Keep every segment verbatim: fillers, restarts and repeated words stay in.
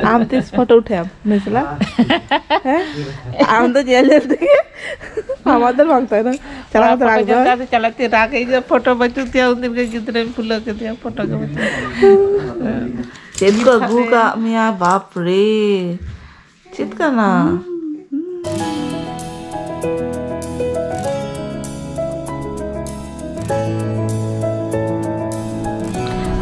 ᱟᱢ ᱛᱤᱥ ᱯᱷᱳᱴᱳ ᱩᱴᱷᱟᱹᱭᱟᱢ ᱱᱩᱭ ᱥᱟᱞᱟᱜ? ᱦᱮᱸ? ᱟᱢ ᱫᱚ ᱧᱮᱞ ᱧᱮᱞ ᱛᱮᱜᱮ ᱟᱢᱟᱜ ᱫᱚ ᱵᱟᱝ ᱛᱟᱦᱮᱱᱟ᱾ ᱪᱟᱞᱟᱣ ᱠᱟᱛᱮ ᱨᱟᱜ ᱯᱷᱳᱴᱳ ᱫᱚ᱾ ᱧᱮᱞ ᱛᱮ ᱪᱟᱞᱟᱜ ᱛᱮ ᱨᱟᱜ ᱤᱧ, ᱯᱷᱳᱴᱳ ᱵᱟᱹᱪᱩᱜ ᱛᱤᱧᱟ, ᱩᱱᱫᱤᱱ ᱜᱮ ᱜᱤᱫᱽᱨᱟᱹᱧ ᱯᱷᱩᱞᱟᱹᱣ ᱠᱮᱫᱮᱭᱟ, ᱯᱷᱳᱴᱳ ᱜᱮ ᱵᱟᱹᱪᱩᱜ᱾ ᱪᱮᱫ ᱠᱚ ᱟᱹᱜᱩ ᱠᱟᱜ ᱢᱮᱭᱟ ᱵᱟᱯ ᱨᱮ? ᱪᱮᱫ ᱠᱟᱱᱟ?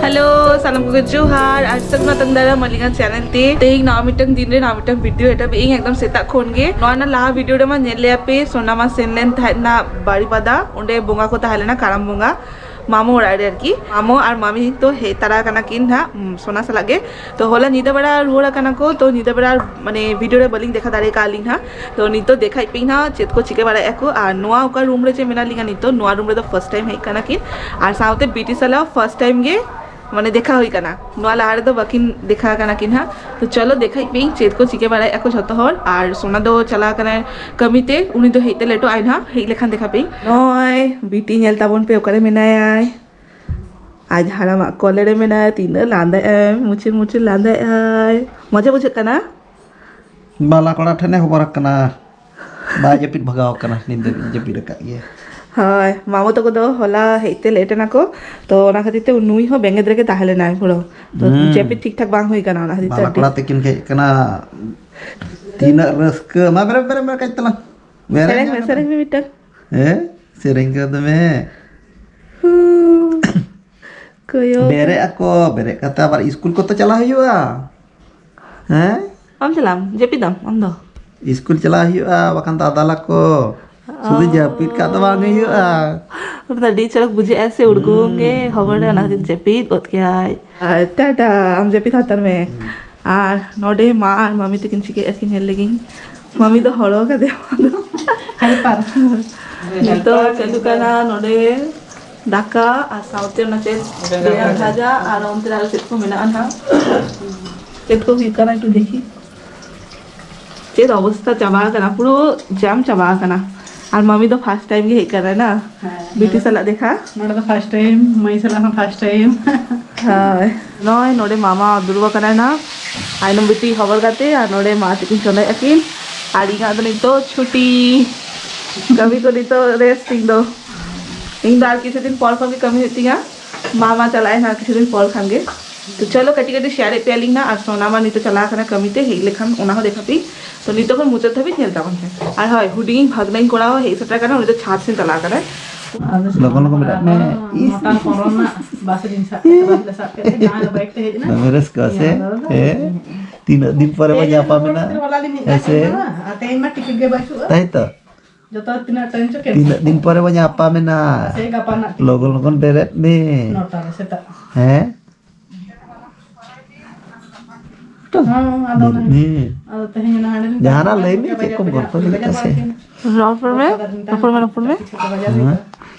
ᱦᱮᱞᱳ, ᱥᱟᱱᱟᱢ ᱠᱚᱜᱮ ᱡᱚᱦᱟᱨ ᱟᱨ ᱥᱟᱹᱜᱩᱱ ᱟᱛᱟᱝ ᱫᱟᱨᱟᱢ ᱟᱹᱞᱤᱧᱟᱜ ᱪᱮᱱᱮᱞ ᱛᱮ᱾ ᱛᱮᱦᱮᱧ ᱱᱟᱣᱟ ᱢᱤᱫᱴᱟᱝ ᱫᱤᱱ ᱨᱮ ᱱᱟᱣᱟ ᱢᱤᱫᱴᱟᱝ ᱵᱷᱤᱰᱤᱭᱳ ᱮᱴᱟᱜ ᱤᱧ ᱮᱠᱫᱚᱢ ᱥᱮᱛᱟᱜ ᱠᱷᱚᱱ ᱜᱮ᱾ ᱱᱚᱣᱟ ᱨᱮᱱᱟᱜ ᱞᱟᱦᱟ ᱵᱷᱤᱰᱤᱭᱳ ᱨᱮᱢᱟ ᱧᱮᱞ ᱞᱮᱭᱟ ᱯᱮ, ᱥᱳᱱᱟ ᱢᱟ ᱥᱮᱱ ᱞᱮᱱ ᱛᱟᱦᱮᱸᱫ ᱱᱟ ᱵᱟᱨᱤᱯᱟᱫᱟ, ᱚᱸᱰᱮ ᱵᱚᱸᱜᱟ ᱠᱚ ᱛᱟᱦᱮᱸ ᱞᱮᱱᱟ, ᱠᱟᱨᱟᱢ ᱵᱚᱸᱜᱟ᱾ ᱢᱟᱢᱚ ᱚᱲᱟᱜ ᱨᱮ ᱟᱨᱠᱤ᱾ ᱢᱟᱢᱚ ᱟᱨ ᱢᱟᱢᱤ ᱛᱚ ᱦᱮᱡ ᱛᱟᱨᱟ ᱟᱠᱟᱱᱟ ᱠᱤᱱ ᱦᱟᱸᱜ, ᱩᱢ, ᱥᱳᱱᱟ ᱥᱟᱞᱟᱜ ᱜᱮ᱾ ᱛᱚ ᱦᱚᱞᱟ ᱧᱤᱫᱟᱹ ᱵᱮᱲᱟ ᱨᱩᱣᱟᱹᱲ ᱟᱠᱟᱱᱟ ᱠᱚ, ᱛᱚ ᱧᱤᱫᱟᱹ ᱵᱮᱲᱟ ᱢᱟᱱᱮ ᱵᱷᱤᱰᱤᱭᱳ ᱨᱮ ᱵᱟᱹᱞᱤᱧ ᱫᱮᱠᱷᱟᱣ ᱫᱟᱲᱮ ᱠᱟᱜ ᱞᱤᱧ ᱦᱟᱸᱜ᱾ ᱛᱚ ᱱᱤᱛᱚᱜ ᱫᱮᱠᱷᱟᱭ ᱯᱮ ᱦᱟᱸᱜ ᱪᱮᱫ ᱠᱚ ᱪᱤᱠᱟᱹ ᱵᱟᱲᱟᱭᱮᱫᱼᱟ ᱠᱚ᱾ ᱟᱨ ᱱᱚᱣᱟ ᱚᱠᱟ ᱨᱩᱢ ᱨᱮ ᱪᱮ ᱢᱮᱱᱟᱜ ᱞᱤᱧᱟ ᱱᱤᱛᱚᱜ, ᱱᱚᱣᱟ ᱨᱩᱢ ᱨᱮᱫᱚ ᱯᱷᱟᱥᱴ ᱴᱟᱭᱤᱢ ᱦᱮᱡ ᱠᱟᱱᱟ ᱠᱤᱱ᱾ ᱟᱨ ᱥᱟᱶᱛᱮ ᱵᱤᱴᱤ ᱥᱟᱞᱟᱜ ᱯᱷᱟᱥᱴ ᱴᱟᱭᱤᱢ ᱜᱮ ᱢᱟᱱᱮ ᱫᱮᱠᱷᱟ ᱦᱩᱭ ᱠᱟᱱᱟ, ᱱᱚᱣᱟ ᱞᱟᱦᱟ ᱨᱮᱫᱚ ᱵᱟᱹᱠᱤᱱ ᱫᱮᱠᱷᱟ ᱟᱠᱟᱱᱟ ᱠᱤᱱ ᱦᱟᱸᱜ᱾ ᱛᱚ ᱪᱚᱞᱚ ᱫᱮᱠᱷᱟᱭ ᱯᱮ ᱪᱮᱫ ᱠᱚ ᱪᱤᱠᱟᱹ ᱵᱟᱲᱟᱭᱮᱫᱼᱟ ᱠᱚ ᱡᱷᱚᱛᱚ ᱦᱚᱲ᱾ ᱟᱨ ᱥᱳᱱᱟ ᱫᱚ ᱪᱟᱞᱟᱣ ᱠᱟᱱᱟᱭ ᱠᱟᱹᱢᱤ ᱛᱮ, ᱩᱱᱤ ᱫᱚ ᱦᱮᱡ ᱛᱮ ᱞᱮᱴᱚᱜ ᱟᱭ ᱱᱟᱦᱟᱜ, ᱦᱮᱡ ᱞᱮᱠᱷᱟᱱ ᱫᱮᱠᱷᱟ ᱯᱮ᱾ ᱱᱚᱜᱼᱚᱭ ᱵᱤᱴᱤ ᱧᱮᱞ ᱛᱟᱵᱚᱱ ᱯᱮ ᱚᱠᱟᱨᱮ ᱢᱮᱱᱟᱭᱟᱭ᱾ ᱟᱡ ᱦᱟᱲᱟᱢᱟᱜ ᱠᱚᱞᱮ ᱨᱮ ᱢᱮᱱᱟᱭᱟ, ᱛᱤᱱᱟᱹᱜ ᱞᱟᱸᱫᱟᱭ ᱟᱭ, ᱢᱩᱪᱤᱨ ᱢᱩᱪᱤᱨ ᱞᱟᱸᱫᱟᱭ ᱟᱭ᱾ ᱢᱚᱡᱟ ᱵᱩᱡᱷᱟᱹᱜ ᱠᱟᱱᱟ? ᱵᱟᱞᱟ ᱠᱚᱲᱟ ᱴᱷᱮᱱᱮ ᱦᱚᱵᱚᱨ ᱟᱠᱟᱱᱟ, ᱵᱟᱭ ᱡᱟᱹᱯᱤᱫ ᱵᱷᱟᱜᱟᱣ ᱟᱠᱟᱱᱟ, ᱧᱤᱫᱟᱹ ᱡᱟᱹᱯᱤᱫ ᱟᱠᱟᱫ ᱜᱮᱭᱟ᱾ ᱦᱳᱭ, ᱢᱟᱢᱚ ᱛᱟᱠᱚ ᱫᱚ ᱦᱚᱞᱟ ᱦᱮᱡ ᱛᱮ ᱞᱮᱴ ᱮᱱᱟ ᱠᱚ, ᱛᱚ ᱚᱱᱟ ᱠᱷᱟᱹᱛᱤᱨ ᱛᱮ ᱱᱩᱭ ᱦᱚᱸ ᱵᱮᱸᱜᱮᱫ ᱨᱮᱜᱮ ᱛᱟᱦᱮᱸ ᱞᱮᱱᱟᱭ ᱯᱩᱨᱟᱹ᱾ ᱛᱚ ᱦᱩᱸ᱾ ᱡᱟᱹᱯᱤᱫ ᱴᱷᱤᱠ ᱴᱷᱟᱠ ᱵᱟᱝ ᱦᱩᱭ ᱠᱟᱱᱟ, ᱚᱱᱟ ᱠᱷᱟᱹᱛᱤᱨ ᱛᱮ ᱵᱟᱞᱟ ᱟᱹᱰᱤ ᱠᱚᱲᱟ ᱛᱤᱠᱤᱱ ᱠᱚ ᱦᱮᱡ ᱟᱠᱟᱱᱟ, ᱛᱤᱱᱟᱹᱜ ᱨᱟᱹᱥᱠᱟᱹ᱾ ᱢᱟ ᱵᱮᱨᱮᱫ, ᱵᱮᱨᱮᱫ, ᱵᱮᱨᱮᱫ, ᱠᱟᱹᱡ ᱛᱟᱞᱟᱝ᱾ ᱵᱮᱨᱮᱫ ᱥᱮᱨᱮᱧ ᱧᱚᱜ ᱢᱮ, ᱠᱟᱱᱟ᱾ ᱥᱮᱨᱮᱧ ᱢᱮ ᱢᱤᱫᱴᱟᱝ᱾ ᱦᱮᱸ? ᱥᱮᱨᱮᱧ ᱠᱚ ᱫᱚᱢᱮ᱾ ᱠᱚᱭᱚᱜ᱾ ᱵᱮᱨᱮᱫ ᱟᱠᱚ, ᱵᱮᱨᱮᱫ ᱠᱟᱛᱮ ᱟᱵᱟᱨ ᱤᱥᱠᱩᱞ ᱠᱚᱛᱚ ᱪᱟᱞᱟᱜ ᱦᱩᱭᱩᱜᱼᱟ᱾ ᱦᱮᱸ? ᱵᱟᱢ ᱪᱟᱞᱟᱜᱼᱟᱢ? ᱡᱟᱹᱯᱤᱫᱟᱢ ᱟᱢ ᱫᱚ? ᱤᱥᱠᱩᱞ ᱪᱟᱞᱟᱜ ᱦᱩᱭᱩᱜᱼᱟ, ᱵᱟᱠᱷᱟᱱ ᱫᱚ ᱟᱫᱟᱞ ᱟᱠᱚ᱾ ᱥᱩᱫᱷᱩ ᱚ᱾ ᱡᱟᱹᱯᱤᱫ ᱠᱟᱜ ᱫᱚ ᱵᱟᱝ ᱦᱩᱭᱩᱜᱼᱟ᱾ ᱩᱱᱤ ᱫᱚ ᱟᱹᱰᱤ ᱪᱚᱨᱚᱠ ᱵᱩᱡᱷᱟᱹᱜᱼᱟ ᱥᱮ, ᱩᱲᱜᱩᱢ ᱜᱮ ᱦᱩᱸ᱾ ᱦᱚᱵᱚᱨ ᱨᱮ, ᱚᱱᱟ ᱠᱷᱟᱹᱛᱤᱨ ᱡᱟᱹᱯᱤᱫ ᱜᱚᱫ ᱠᱮᱭᱟᱭ᱾ ᱟᱨ ᱴᱟᱴᱟ, ᱟᱢ ᱡᱟᱹᱯᱤᱫ ᱦᱟᱛᱟᱲ ᱢᱮ᱾ ᱦᱩᱸ᱾ ᱟᱨ ᱱᱚᱰᱮ ᱢᱟ ᱟᱨ ᱢᱟᱢᱤ ᱛᱟᱹᱠᱤᱱ ᱪᱤᱠᱟᱹᱭᱮᱫᱼᱟ ᱠᱤᱱ ᱧᱮᱞ ᱞᱮᱜᱤᱧ᱾ ᱢᱟᱢᱤ ᱫᱚ ᱦᱚᱲᱚ ᱠᱟᱫᱮᱭᱟ᱾ ᱦᱮᱞᱯᱟᱨ᱾ ᱱᱤᱛᱚᱜ ᱪᱟᱹᱞᱩ ᱠᱟᱱᱟ ᱱᱚᱰᱮ ᱫᱟᱠᱟ ᱟᱨ ᱥᱟᱶᱛᱮ ᱚᱱᱟ ᱪᱮᱫ ᱵᱮᱸᱜᱟᱲ ᱵᱮᱸᱜᱟᱲ ᱵᱷᱟᱡᱟ᱾ ᱵᱷᱟᱡᱟ ᱟᱨ ᱚᱱᱛᱮ ᱨᱮ ᱟᱨᱚ ᱪᱮᱫ ᱠᱚ ᱢᱮᱱᱟᱜᱼᱟ ᱱᱟᱦᱟᱜ᱾ ᱪᱮᱫ ᱠᱚ ᱦᱩᱭᱩᱜ ᱠᱟᱱᱟ ᱮᱠᱴᱩ ᱫᱮᱠᱷᱤ᱾ ᱪᱮᱫ ᱚᱵᱚᱥᱛᱟ ᱪᱟᱵᱟ ᱟᱠᱟᱱᱟ, ᱯᱩᱨᱟᱹ ᱡᱟᱢ ᱪᱟᱵᱟ ᱟᱠᱟᱱᱟ᱾ ᱟᱨ ᱢᱟᱢᱤ ᱫᱚ ᱯᱷᱟᱥᱴ ᱴᱟᱭᱤᱢ ᱜᱮ ᱦᱮᱡ ᱠᱟᱱᱟᱭ ᱱᱟ, ᱦᱮᱸ, ᱵᱤᱴᱤ ᱱᱚᱰᱮ ᱥᱟᱞᱟᱜ ᱫᱮᱠᱷᱟ᱾ ᱱᱚᱰᱮ ᱫᱚ ᱯᱷᱟᱥᱴ ᱴᱟᱭᱤᱢ, ᱢᱟᱹᱭ ᱥᱟᱞᱟᱜ ᱦᱚᱸ ᱯᱷᱟᱥᱴ ᱴᱟᱭᱤᱢ᱾ ᱦᱳᱭ, ᱱᱚᱜᱼᱚᱭ ᱱᱚᱰᱮ ᱢᱟᱢᱟ ᱫᱩᱲᱩᱵ ᱟᱠᱟᱱᱟᱭ ᱱᱟ, ᱟᱭᱱᱚᱢ ᱵᱤᱴᱤ ᱦᱚᱵᱚᱨ ᱠᱟᱛᱮ ᱟᱨ ᱱᱚᱰᱮ ᱢᱟ ᱛᱟᱹᱠᱤᱱ ᱪᱚᱸᱫᱟᱭᱮᱫ ᱟᱹᱠᱤᱱ᱾ ᱟᱨ ᱤᱧᱟᱹᱜ ᱫᱚ ᱱᱤᱛᱚᱜ ᱪᱷᱩᱴᱤ, ᱠᱟᱹᱢᱤ ᱠᱚ ᱱᱤᱛᱚᱜ ᱨᱮᱥᱴ᱾ ᱤᱧ ᱫᱚ, ᱤᱧ ᱫᱚ ᱟᱨ ᱠᱤᱪᱷᱩ ᱫᱤᱱ ᱯᱚᱨ ᱠᱷᱚᱱ ᱜᱮ ᱠᱟᱹᱢᱤ ᱦᱩᱭᱩᱜ ᱛᱤᱧᱟ᱾ ᱢᱟ ᱢᱟ ᱪᱟᱞᱟᱜ ᱟᱭ ᱦᱟᱸᱜ ᱠᱤᱪᱷᱩ ᱫᱤᱱ ᱯᱚᱨ ᱠᱷᱟᱱ ᱜᱮ᱾ ᱛᱚ ᱪᱚᱞᱚ, ᱠᱟᱹᱴᱤᱡ ᱠᱟᱹᱴᱤᱡ ᱥᱮᱭᱟᱨᱮᱫ ᱯᱮᱭᱟᱞᱤᱧ ᱱᱟ᱾ ᱟᱨ ᱥᱳᱱᱟ ᱢᱟ ᱱᱤᱛᱚᱜ ᱪᱟᱞᱟᱣ ᱠᱟᱱᱟ ᱠᱟᱹᱢᱤ ᱛᱮ, ᱦᱮᱡ ᱞᱮᱠᱷᱟᱱ ᱚᱱᱟ ᱦᱚᱸ ᱫᱮᱠᱷᱟ ᱯᱮ᱾ ᱛᱚ ᱱᱤᱛᱚᱜ ᱠᱷᱚᱱ ᱢᱩᱪᱟᱹᱫ ᱫᱷᱟᱹᱵᱤᱡ ᱧᱮᱞ ᱛᱟᱵᱚᱱ ᱯᱮ᱾ ᱟᱨ ᱦᱳᱭ, ᱦᱩᱰᱤᱧᱤᱧ ᱵᱷᱟᱜᱽᱱᱟᱧ ᱠᱚᱲᱟ ᱦᱚᱸ ᱦᱮᱡ ᱥᱮᱴᱮᱨ ᱠᱟᱱᱟ, ᱩᱱᱤ ᱫᱚ ᱪᱷᱟᱸᱫᱽ ᱥᱮᱫ ᱪᱟᱞᱟᱣ ᱠᱟᱱᱟᱭ᱾ ᱞᱚᱜᱚᱱ ᱞᱚᱜᱚᱱ ᱵᱮᱨᱮᱫ ᱢᱮ᱾ ᱤᱥ, ᱢᱚᱴᱟ ᱤᱥ, ᱠᱚᱨᱚᱱᱟ ᱤᱥ᱾ ᱵᱟᱥ ᱨᱤᱧ ᱥᱟᱵ ᱠᱮᱫ ᱛᱮ, ᱵᱟᱥ ᱞᱮ ᱥᱟᱵ ᱠᱮᱫ ᱛᱮ, ᱡᱟᱦᱟᱸᱭ ᱵᱟᱭᱤᱠ ᱛᱮ ᱦᱮᱡ ᱮᱱᱟ᱾ ᱫᱚᱢᱮ ᱨᱟᱹᱥᱠᱟᱹ ᱥᱮ? ᱤᱧ ᱫᱚ ᱦᱮᱸ? ᱛᱤᱱᱟᱹᱜ ᱫᱤᱱ ᱯᱚᱨᱮ ᱵᱚᱱ ᱛᱮᱦᱮᱧ ᱧᱟᱯᱟᱢ ᱫᱚ ᱮᱱᱟ? ᱦᱚᱞᱟ ᱞᱤᱧ ᱦᱮᱸ ᱥᱮ? ᱧᱟᱯᱟᱢ ᱮᱱᱟ, ᱟᱨ ᱛᱮᱦᱮᱧ ᱢᱟ ᱴᱤᱠᱤᱴ ᱜᱮ ᱵᱟᱹᱪᱩᱜᱼᱟ᱾ ᱛᱟᱭ ᱛᱚ? ᱡᱚᱛᱚ ᱛᱤᱱᱟᱹᱜ ᱴᱟᱭᱤᱢ ᱪᱚ ᱠᱮᱱᱥᱮᱞ᱾ ᱛᱤᱱᱟᱹᱜ ᱫᱤᱱ ᱯᱚᱨᱮ ᱵᱚᱱ ᱧᱟᱯᱟᱢ ᱮᱱᱟ? ᱥᱮ ᱜᱟᱯᱟ ᱨᱮᱱᱟᱜ ᱴᱤᱠᱤᱴ᱾ ᱞᱚᱜᱚᱱ ᱞᱚᱜᱚᱱ ᱵᱮᱨᱮᱫ ᱢᱮ᱾ ᱱᱚᱴᱟ ᱨᱮ ᱥᱮᱛᱟᱜ᱾ ᱦᱮᱸ? ᱦᱚᱸ, ᱟᱫᱚ ᱵᱮᱨᱮᱫ ᱚᱱᱟ-, ᱢᱮ᱾ ᱟᱫᱚ ᱛᱮᱦᱮᱧ ᱚᱱᱟ ᱦᱟᱸᱰᱮ ᱞᱤᱧ ᱡᱟᱦᱟᱱᱟᱜ ᱪᱟᱞᱟᱜ ᱞᱟᱹᱭ ᱠᱟᱱᱟ, ᱢᱮ, ᱪᱮᱫ ᱵᱟᱡᱟᱨ ᱠᱚᱢ ᱯᱮ ᱜᱚᱞᱯᱚ ᱪᱟᱞᱟᱜ ᱞᱟᱹᱜᱤᱫ ᱠᱟᱱᱟ, ᱥᱮ? ᱵᱟᱡᱟᱨ ᱯᱮ ᱪᱟᱞᱟᱜ ᱠᱟᱱᱟ᱾ ᱨᱚᱯᱚᱲ ᱢᱮ, ᱨᱚᱯᱚᱲ ᱢᱮ, ᱨᱚᱯᱚᱲ ᱢᱮ᱾ ᱠᱤᱪᱷᱩ ᱠᱚ ᱵᱟᱡᱟᱨ ᱦᱮᱸ? ᱦᱩᱭᱩᱜᱼᱟ᱾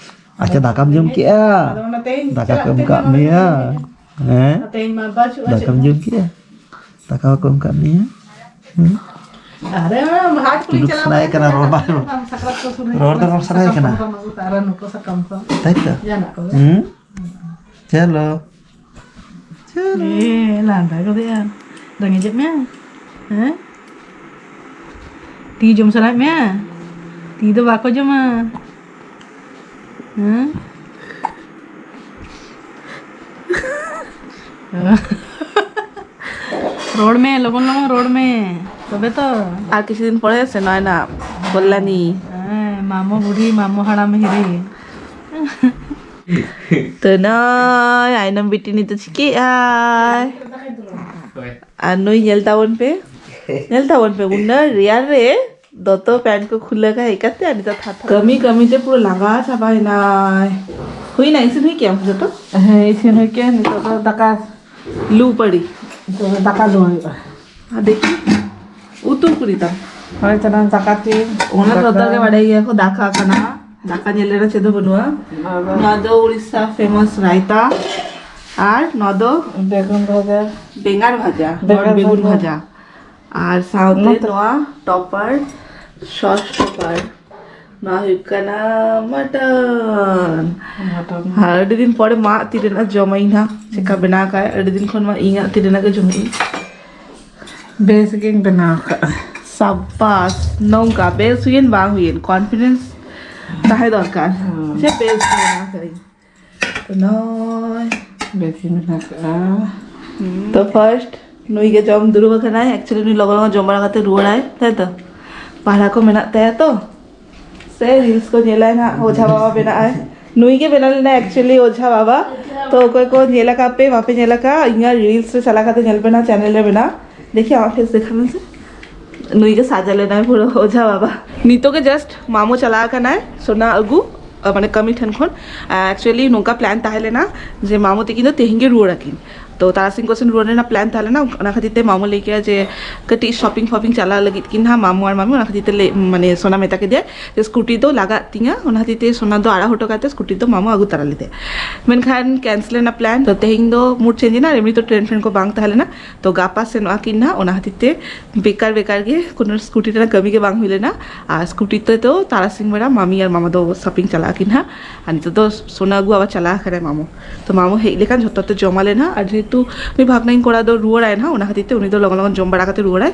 ᱟᱪᱪᱷᱟ, ᱫᱟᱠᱟᱢ ᱡᱚᱢ ᱠᱮᱜᱼᱟ? ᱟᱫᱚ ᱚᱱᱟ ᱛᱮᱦᱮᱧ ᱫᱟᱠᱟ ᱪᱟᱞᱟᱜ ᱠᱚ ᱮᱢ ᱛᱮ ᱠᱟᱜ ᱱᱚᱰᱮ ᱢᱮᱭᱟ? ᱦᱮᱸ? ᱛᱮᱦᱮᱧ ᱢᱟ ᱵᱟᱹᱪᱩᱜᱼᱟ ᱪᱮᱫ ᱫᱟᱠᱟᱢ ᱦᱚᱸ᱾ ᱡᱚᱢ ᱠᱮᱜᱼᱟ? ᱫᱟᱠᱟ ᱵᱟᱠᱚ ᱮᱢ ᱠᱟᱜ ᱢᱮᱭᱟ? ᱦᱮᱸ? ᱟᱨᱮ, ᱚᱱᱟ ᱦᱟᱴ ᱠᱚᱞᱤᱧ ᱩᱰᱩᱠ ᱪᱟᱞᱟᱣ ᱥᱟᱱᱟᱭᱮ ᱞᱮᱱᱟ, ᱠᱟᱱᱟ, ᱨᱚᱲ ᱵᱟᱝ ᱨᱚᱲ᱾ ᱥᱟᱠᱨᱟᱛ ᱠᱚ ᱥᱩᱨ ᱨᱚᱲ ᱫᱚ ᱨᱚᱲ ᱥᱟᱱᱟᱭᱮ ᱥᱟᱠᱟᱢ ᱠᱟᱱᱟ᱾ ᱠᱚ ᱵᱟᱹᱱᱩᱜ ᱟᱠᱟᱫᱟ, ᱟᱨ ᱱᱩᱠᱩ ᱥᱟᱠᱟᱢ ᱠᱚ᱾ ᱛᱟᱭ ᱛᱚ? ᱡᱟᱦᱟᱱᱟᱜ ᱠᱚᱜᱮ᱾ ᱦᱩᱸ? ᱪᱚᱞᱚ᱾ ᱪᱚᱞᱚ᱾ ᱮ, ᱞᱟᱸᱫᱟ ᱜᱚᱫᱮᱜᱼᱟ᱾ ᱨᱮᱸᱜᱮᱡᱮᱫ ᱢᱮᱭᱟ? ᱦᱮᱸ? ᱛᱤ ᱡᱚᱢ ᱥᱟᱱᱟᱭᱮᱫ ᱢᱮᱭᱟ? ᱛᱤ ᱫᱚ ᱵᱟᱠᱚ ᱡᱚᱢᱟ᱾ ᱦᱮᱸ? ᱨᱚᱲ ᱢᱮ, ᱞᱚᱜᱚᱱ ᱞᱚᱜᱚᱱ ᱨᱚᱲ ᱢᱮ, ᱛᱚᱵᱮ ᱛᱚ᱾ ᱟᱨ ᱠᱤᱪᱷᱩ ᱫᱤᱱ ᱯᱚᱨᱮ ᱥᱮᱱᱚᱜ ᱟᱭ ᱱᱟ ᱠᱚᱞᱞᱟᱱᱤ᱾ ᱦᱮᱸ, ᱢᱟᱢᱚ ᱵᱩᱰᱷᱤ, ᱢᱟᱢᱚ ᱦᱟᱲᱟᱢ ᱦᱤᱨᱤ᱾ ᱛᱚ ᱱᱚᱜᱼᱚᱭ ᱟᱭᱱᱚᱢ ᱵᱤᱴᱤ ᱱᱤᱛᱚᱜ ᱪᱤᱠᱟᱹᱜ ᱟᱭ? ᱟᱨ ᱱᱩᱭ ᱧᱮᱞ ᱛᱟᱵᱚᱱ ᱯᱮ, ᱧᱮᱞ ᱛᱟᱵᱚᱱ ᱯᱮ, ᱩᱱᱟᱹᱜ ᱨᱮᱭᱟᱲ ᱨᱮ ᱫᱚᱛᱚ ᱯᱮᱱᱴ ᱠᱚ ᱠᱷᱩᱞᱟᱹ ᱠᱟᱜ ᱦᱮᱡ ᱠᱟᱛᱮ ᱟᱨ ᱱᱤᱛᱚᱜ ᱛᱷᱟᱨ ᱛᱷᱟᱨ᱾ ᱠᱟᱹᱢᱤ ᱠᱟᱹᱢᱤ ᱛᱮ ᱯᱩᱨᱟᱹ ᱞᱟᱸᱜᱟ ᱪᱟᱵᱟᱭᱮᱱᱟᱭ᱾ ᱦᱩᱭᱱᱟ, ᱤᱥᱤᱱ ᱦᱩᱭ ᱠᱮᱜᱼᱟᱢ ᱡᱚᱛᱚ? ᱦᱮᱸ, ᱤᱥᱤᱱ ᱦᱩᱭ ᱠᱮᱜᱼᱟ, ᱱᱤᱛᱚᱜ ᱫᱚ ᱫᱟᱠᱟ ᱞᱩ ᱯᱟᱹᱲᱤ᱾ ᱱᱤᱛᱚᱜ ᱫᱚ ᱫᱟᱠᱟ ᱡᱚᱢ ᱦᱩᱭᱩᱜᱼᱟ᱾ ᱟᱨ ᱫᱮᱠᱷᱤ, ᱩᱛᱩ ᱠᱩᱲᱤ ᱛᱟᱢ᱾ ᱦᱳᱭ, ᱪᱟᱞᱟᱝ ᱫᱟᱠᱟ ᱪᱮ-, ᱦᱚᱲ ᱫᱟᱠᱟ᱾ ᱡᱚᱛᱚ ᱜᱮ ᱵᱟᱰᱟᱭ ᱜᱮᱭᱟ ᱠᱚ, ᱫᱟᱠᱟ ᱠᱟᱱᱟ᱾ ᱫᱟᱠᱟ ᱧᱮᱞ ᱨᱮ ᱪᱮᱫ ᱦᱚᱸ ᱵᱟᱹᱱᱩᱜᱼᱟ᱾ ᱟᱫᱚ ᱱᱚᱣᱟ ᱫᱚ ᱩᱲᱤᱥᱥᱟ famous ᱨᱟᱭᱛᱟ᱾ ᱟᱨ ᱱᱚᱣᱟ ᱫᱚ ᱵᱮᱜᱩᱱ ᱵᱷᱟᱡᱟ᱾ ᱵᱮᱸᱜᱟᱲ ᱵᱷᱟᱡᱟ, ᱵᱮᱸᱜᱟᱲ ᱱᱚᱣᱟ ᱵᱮᱜᱩᱱ ᱵᱷᱟᱡᱟ᱾ ᱵᱷᱟᱡᱟ᱾ ᱟᱨ ᱥᱟᱶᱛᱮ ᱱᱚᱛᱮ ᱱᱚᱣᱟ ᱴᱚᱯᱟᱨ, ᱥᱚᱥ ᱴᱚᱯᱟᱨ᱾ ᱱᱚᱣᱟ ᱦᱩᱭᱩᱜ ᱠᱟᱱᱟ ᱢᱟᱴᱚᱱ᱾ ᱢᱟᱴᱚᱱ᱾ ᱟᱨ ᱟᱹᱰᱤ ᱫᱤᱱ ᱯᱚᱨᱮ ᱢᱟ ᱛᱤ ᱨᱮᱱᱟᱜ ᱡᱚᱢᱟᱹᱧ ᱱᱟᱦᱟᱜ, ᱪᱮᱠᱟ ᱵᱮᱱᱟᱣ ᱠᱟᱜᱼᱟᱭ᱾ ᱟᱹᱰᱤ ᱫᱤᱱ ᱠᱷᱚᱱ ᱢᱟ ᱤᱧᱟᱹᱜ ᱛᱤ ᱨᱮᱱᱟᱜ ᱜᱮ ᱡᱚᱢᱮᱜᱼᱟᱹᱧ᱾ ᱵᱮᱥ ᱜᱤᱧ ᱵᱮᱱᱟᱣ ᱠᱟᱜᱼᱟ᱾ ᱥᱟᱵᱟᱥ, ᱱᱚᱝᱠᱟ ᱵᱮᱥ ᱦᱩᱭᱮᱱ ᱵᱟᱝ ᱦᱩᱭᱮᱱ, ᱠᱚᱱᱯᱷᱤᱰᱮᱱᱥ ᱛᱟᱦᱮᱸ ᱫᱚᱨᱠᱟᱨ᱾ ᱦᱮᱸ᱾ ᱥᱮ ᱵᱮᱥ ᱜᱮ ᱵᱮᱱᱟᱣ ᱠᱟᱜᱼᱟᱹᱧ᱾ ᱛᱚ ᱱᱚᱜᱼᱚᱭ᱾ ᱵᱮᱥ ᱜᱤᱧ ᱵᱮᱱᱟᱣ ᱠᱟᱜᱼᱟ᱾ ᱦᱩᱸ᱾ ᱛᱚ ᱯᱷᱟᱨᱥᱴ ᱱᱩᱭ ᱜᱮ ᱡᱚᱢ ᱫᱩᱲᱩᱵ ᱟᱠᱟᱱᱟᱭ᱾ ᱮᱠᱪᱩᱭᱮᱞᱤ ᱱᱩᱭ ᱞᱚᱜᱚᱱ ᱞᱚᱜᱚᱱ ᱡᱚᱢ ᱵᱟᱲᱟ ᱠᱟᱛᱮ ᱨᱩᱣᱟᱹᱲᱟᱭ, ᱛᱟᱭ ᱛᱚ? ᱯᱟᱲᱦᱟ ᱠᱚ ᱢᱮᱱᱟᱜ ᱛᱟᱭᱟ ᱛᱚ᱾ ᱥᱮ ᱨᱤᱞᱥ ᱠᱚ ᱧᱮᱞᱟᱭ ᱱᱟᱜ, ᱚᱡᱷᱟ ᱵᱟᱵᱟ ᱵᱮᱱᱟᱜ ᱟᱭ᱾ ᱱᱩᱭ ᱜᱮ ᱵᱮᱱᱟᱣ ᱞᱮᱱᱟᱭ ᱮᱠᱪᱩᱭᱮᱞᱤ ᱚᱡᱷᱟ ᱵᱟᱵᱟ᱾ ᱛᱚ ᱚᱠᱚᱭ ᱠᱚ ᱧᱮᱞ ᱟᱠᱟᱫ ᱯᱮ, ᱵᱟᱯᱮ ᱧᱮᱞ ᱟᱠᱟᱫ, ᱤᱧᱟᱹᱜ ᱨᱤᱞᱥ ᱨᱮ ᱪᱟᱞᱟᱣ ᱠᱟᱛᱮ ᱧᱮᱞ ᱯᱮ ᱱᱟᱜ, ᱪᱮᱱᱮᱞ ᱨᱮ ᱢᱮᱱᱟᱜᱼᱟ᱾ ᱫᱮᱠᱷᱤ ᱟᱢᱟᱜ ᱯᱷᱮᱥ ᱫᱮᱠᱷᱟ ᱢᱮᱥᱮ᱾ ᱱᱩᱭ ᱜᱮ ᱥᱟᱡᱟ ᱞᱮᱱᱟᱭ ᱯᱩᱨᱟᱹ ᱚᱡᱷᱟ ᱵᱟᱵᱟ᱾ ᱱᱤᱛᱚᱜ ᱜᱮ ᱡᱟᱥᱴ ᱢᱟᱢᱚ ᱪᱟᱞᱟᱣ ᱟᱠᱟᱱᱟᱭ ᱥᱚᱱᱟ ᱟᱹᱜᱩ, ᱟ, ᱢᱟᱱᱮ ᱠᱟᱹᱢᱤ ᱴᱷᱮᱱ ᱠᱷᱚᱱ᱾ ᱮᱠᱪᱩᱭᱮᱞᱤ ᱱᱚᱝᱠᱟ ᱯᱞᱟᱱ ᱛᱟᱦᱮᱸ ᱞᱮᱱᱟ ᱡᱮ ᱢᱟᱢᱚ ᱛᱟᱹᱠᱤᱱ ᱫᱚ ᱛᱮᱦᱮᱧ ᱜᱮ ᱨᱩᱣᱟᱹᱲ ᱟᱹᱠᱤᱱ᱾ ᱛᱚ ᱛᱟᱨᱟᱥᱤᱧ ᱠᱚ ᱥᱮᱱ ᱨᱩᱣᱟᱹᱲ ᱨᱮᱱᱟᱜ ᱯᱞᱟᱱ ᱛᱟᱦᱮᱸ ᱞᱮᱱᱟ, ᱚᱱᱟ ᱠᱷᱟᱹᱛᱤᱨ ᱛᱮ ᱢᱟᱢᱚ ᱞᱟᱹᱭ ᱠᱮᱫᱟ ᱡᱮ ᱠᱟᱹᱴᱤᱡ ᱥᱚᱯᱤᱝ ᱯᱷᱚᱯᱤᱝ ᱪᱟᱞᱟᱜ ᱞᱟᱹᱜᱤᱫ ᱠᱤᱱ ᱦᱟᱸᱜ ᱢᱟᱢᱚ ᱟᱨ ᱢᱟᱢᱤ, ᱚᱱᱟ ᱠᱷᱟᱹᱛᱤᱨ ᱛᱮ ᱞᱟᱹᱭ, ᱢᱟᱱᱮ ᱥᱚᱱᱟ ᱢᱮᱛᱟ ᱠᱮᱫᱮᱭᱟ ᱡᱮ ᱥᱠᱩᱴᱤ ᱫᱚ ᱞᱟᱜᱟᱜ ᱛᱤᱧᱟ, ᱚᱱᱟ ᱠᱷᱟᱹᱛᱤᱨ ᱛᱮ ᱥᱚᱱᱟ ᱫᱚ ᱟᱲᱟᱜ ᱦᱚᱴᱚ ᱠᱟᱛᱮ ᱥᱠᱩᱴᱤ ᱫᱚ ᱢᱟᱢᱚ ᱟᱹᱜᱩ ᱛᱟᱨᱟ ᱞᱮᱫᱮᱭᱟ᱾ ᱢᱮᱱᱠᱷᱟᱱ ᱠᱮᱱᱥᱮᱞ ᱮᱱᱟ ᱯᱞᱟᱱ᱾ ᱛᱚ ᱛᱮᱦᱮᱧ ᱫᱚ ᱢᱩᱰ ᱪᱮᱧᱡᱽ ᱮᱱᱟ, ᱮᱢᱱᱤ ᱛᱚ ᱴᱨᱮᱱ ᱯᱷᱨᱮᱱ ᱠᱚ ᱵᱟᱝ ᱛᱟᱦᱮᱸ ᱞᱮᱱᱟ᱾ ᱛᱚ ᱜᱟᱯᱟ ᱥᱮᱱᱚᱜ ᱟᱹᱠᱤᱱ ᱱᱟᱦᱟᱜ, ᱚᱱᱟ ᱠᱷᱟᱹᱛᱤᱨ ᱛᱮ ᱵᱮᱠᱟᱨ ᱵᱮᱠᱟᱨ ᱜᱮ, ᱠᱳᱱᱳ ᱥᱠᱩᱴᱤ ᱨᱮᱱᱟᱜ ᱠᱟᱹᱢᱤ ᱜᱮ ᱵᱟᱝ ᱦᱩᱭ ᱞᱮᱱᱟ᱾ ᱟᱨ ᱥᱠᱩᱴᱤ ᱛᱮ ᱫᱚ ᱛᱟᱨᱟᱥᱤᱧ ᱵᱮᱲᱟ ᱢᱟᱢᱤ ᱟᱨ ᱢᱟᱢᱟ ᱫᱚ ᱥᱚᱯᱤᱝ ᱪᱟᱞᱟᱜ ᱟᱹᱠᱤᱱ ᱦᱟᱸᱜ᱾ ᱟᱨ ᱱᱤᱛᱚᱜ ᱫᱚ ᱥᱚᱱᱟ ᱟᱹᱜᱩ ᱟᱵᱟᱨ ᱪᱟᱞᱟᱣ ᱟᱠᱟᱱᱟᱭ ᱢᱟᱢᱚ᱾ ᱛᱚ ᱢᱟᱢᱚ ᱦᱮᱡ ᱞᱮᱠᱷᱟᱱ ᱡᱷᱚᱛᱚ ᱛᱮ ᱡᱚᱢ ᱟᱞᱮ ᱱᱟᱦᱟᱜ᱾ ᱟᱨ ᱡᱮᱦᱮᱛᱩ ᱩᱱᱤ ᱵᱷᱟᱜᱽᱱᱟᱹᱧ ᱠᱚᱲᱟ ᱫᱚ ᱨᱩᱣᱟᱹᱲᱟᱭ ᱱᱟᱦᱟᱜ, ᱚᱱᱟ ᱠᱷᱟᱹᱛᱤᱨ ᱛᱮ ᱩᱱᱤ ᱫᱚ ᱞᱚᱜᱚᱱ ᱞᱚᱜᱚᱱ ᱡᱚᱢ ᱵᱟᱲᱟ ᱠᱟᱛᱮ ᱨᱩᱣᱟᱹᱲᱟᱭ᱾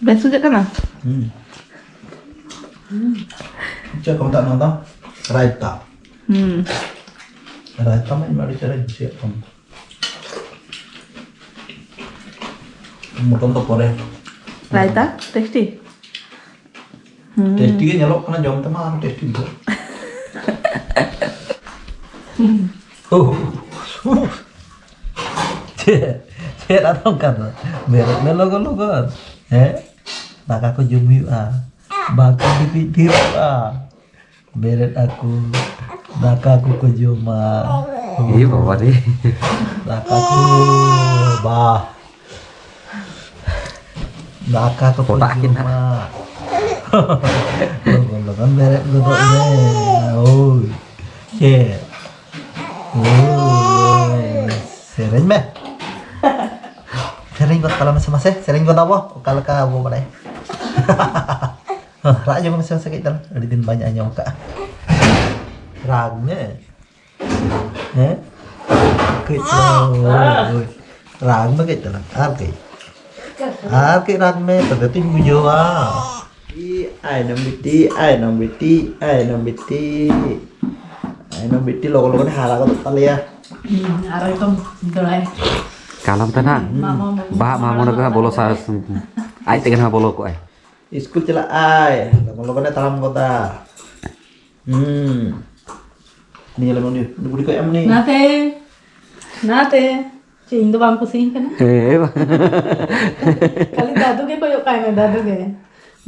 ᱵᱮᱥ ᱵᱩᱡᱷᱟᱹᱜ ᱠᱟᱱᱟ? ᱦᱩᱸ᱾ ᱪᱮᱫ ᱠᱚ ᱢᱮᱛᱟᱜᱼᱟ ᱱᱚᱣᱟ ᱫᱚ? ᱨᱟᱭᱛᱟ᱾ ᱦᱩᱸ᱾ ᱨᱟᱭᱛᱟ ᱢᱟ ᱤᱧ ᱢᱟ ᱟᱹᱰᱤ ᱪᱮᱦᱨᱟᱧ ᱠᱩᱥᱤᱭᱟᱜ ᱠᱟᱱ᱾ ᱢᱚᱴᱚᱱ ᱫᱚ ᱯᱚᱨᱮ᱾ ᱨᱟᱭᱛᱟ ᱴᱮᱥᱴᱤ? ᱦᱩᱸ᱾ ᱴᱮᱥᱴᱤ ᱜᱮ ᱧᱮᱞᱚᱜ ᱠᱟᱱᱟ, ᱡᱚᱢ ᱛᱮᱢᱟ ᱟᱨ ᱴᱮᱥᱴᱤ ᱵᱩᱡᱷᱟᱹᱜ᱾ ᱪᱮᱫ, ᱪᱮᱫ ᱟᱫᱚ ᱚᱱᱠᱟ ᱫᱚ? ᱵᱮᱨᱮᱫ ᱢᱮ ᱞᱚᱜᱚᱱ ᱞᱚᱜᱚᱱ᱾ ᱦᱮᱸ? ᱫᱟᱠᱟ ᱠᱚ ᱡᱚᱢ ᱦᱩᱭᱩᱜᱼᱟ᱾ ᱵᱟᱝᱠᱷᱟᱱ ᱜᱤᱛᱤᱡ ᱛᱷᱤᱨ ᱠᱚᱜᱼᱟ᱾ ᱵᱮᱨᱮᱫ ᱟᱠᱚ, ᱫᱟᱠᱟ ᱠᱚᱠᱚ ᱡᱚᱢᱟ᱾ ᱮ ᱵᱟᱵᱟ ᱨᱮ᱾ ᱫᱟᱠᱟ ᱠᱚ, ᱵᱟᱦ᱾ ᱫᱟᱠᱟ ᱠᱚᱠᱚ ᱯᱚᱴᱟᱜ ᱠᱤᱱ ᱡᱚᱢᱟ᱾ ᱞᱚᱜᱚᱱ ᱞᱚᱜᱚᱱ ᱵᱮᱨᱮᱫ ᱜᱚᱫᱚᱜ ᱢᱮ᱾ ᱳᱭ᱾ ᱪᱮᱫ? ᱳᱭ᱾ ᱥᱮᱨᱮᱧ ᱢᱮ᱾ ᱥᱮᱨᱮᱧ ᱜᱚᱫ ᱛᱟᱞᱟᱝ ᱢᱮᱥᱮ ᱢᱟᱥᱮ᱾ ᱥᱮᱨᱮᱧ ᱜᱚᱫ ᱟᱵᱚ᱾ ᱚᱠᱟ ᱞᱮᱠᱟ ᱟᱵᱚ ᱵᱟᱲᱟᱭ᱾ ᱨᱟᱜ ᱟᱸᱡᱚᱢ ᱢᱮᱥᱮ ᱢᱟᱥᱮ ᱠᱟᱹᱡ ᱛᱟᱞᱟᱝ, ᱟᱹᱰᱤ ᱫᱤᱱ ᱵᱟᱹᱧ ᱟᱸᱡᱚᱢ ᱟᱠᱟᱫᱼᱟ᱾ ᱨᱟᱜᱽ ᱢᱮ᱾ ᱦᱮᱸ? ᱠᱟᱹᱡ ᱛᱟᱞᱟᱝ, ᱳᱭ, ᱳᱭ᱾ ᱨᱟᱜᱽ ᱢᱮ ᱠᱟᱹᱡ ᱛᱟᱞᱟᱝ, ᱟᱨ ᱠᱟᱹᱡ᱾ ᱟᱨ ᱠᱟᱹᱡ ᱨᱟᱜᱽ ᱢᱮ, ᱛᱚᱵᱮ ᱛᱚᱧ ᱵᱩᱡᱷᱟᱹᱣᱟ᱾ ᱟᱭᱱᱚᱢ ᱵᱤᱴᱤ, ᱟᱭᱱᱚᱢ ᱵᱤᱴᱤ, ᱟᱭᱱᱚᱢ ᱵᱤᱴᱤ, ᱟᱭᱱᱚᱢ ᱵᱤᱴᱤ ᱞᱚᱜᱚᱱ ᱞᱚᱜᱚᱱ ᱦᱟᱨᱟ ᱜᱚᱫᱚᱜ ᱛᱟᱞᱮᱭᱟ᱾ ᱦᱩᱸ, ᱟᱨ ᱮᱠᱫᱚᱢ ᱫᱚᱲᱟᱭ᱾ ᱠᱟᱞᱚᱢ ᱛᱮ ᱱᱟᱦᱟᱜ ᱢᱟᱢᱟ ᱵᱟᱦᱟ ᱢᱟᱜ ᱢᱚᱬᱮ ᱫᱚ ᱱᱟᱦᱟᱜ ᱵᱚᱞᱚ ᱥᱟ-, ᱟᱡ ᱛᱮᱜᱮ ᱱᱟᱦᱟᱜ ᱵᱚᱞᱚ ᱠᱚᱜᱼᱟᱭ᱾ ᱤᱥᱠᱩᱞ ᱪᱟᱞᱟᱜ ᱟᱭ, ᱞᱚᱜᱚᱱ ᱞᱚᱜᱚᱱᱮ ᱛᱟᱲᱟᱢ ᱜᱚᱫᱟ᱾ ᱦᱩᱸ᱾ ᱩᱱᱤ ᱧᱮᱞᱮ ᱢᱮ, ᱩᱱᱤ, ᱩᱱᱤ ᱵᱩᱰᱷᱤ ᱠᱚ ᱮᱢ ᱩᱱᱤ᱾ ᱱᱟᱛᱮ, ᱱᱟᱛᱮ᱾ ᱪᱮᱫ, ᱤᱧ ᱫᱚ ᱵᱟᱢ ᱠᱩᱥᱤᱭᱟᱹᱧ ᱠᱟᱱᱟ? ᱦᱮᱸ, ᱵᱟᱝ᱾ ᱠᱷᱟᱹᱞᱤ ᱫᱟᱫᱩ ᱜᱮ ᱠᱚᱭᱚᱜ ᱠᱟᱭ ᱢᱮ, ᱫᱟᱫᱩ ᱜᱮ᱾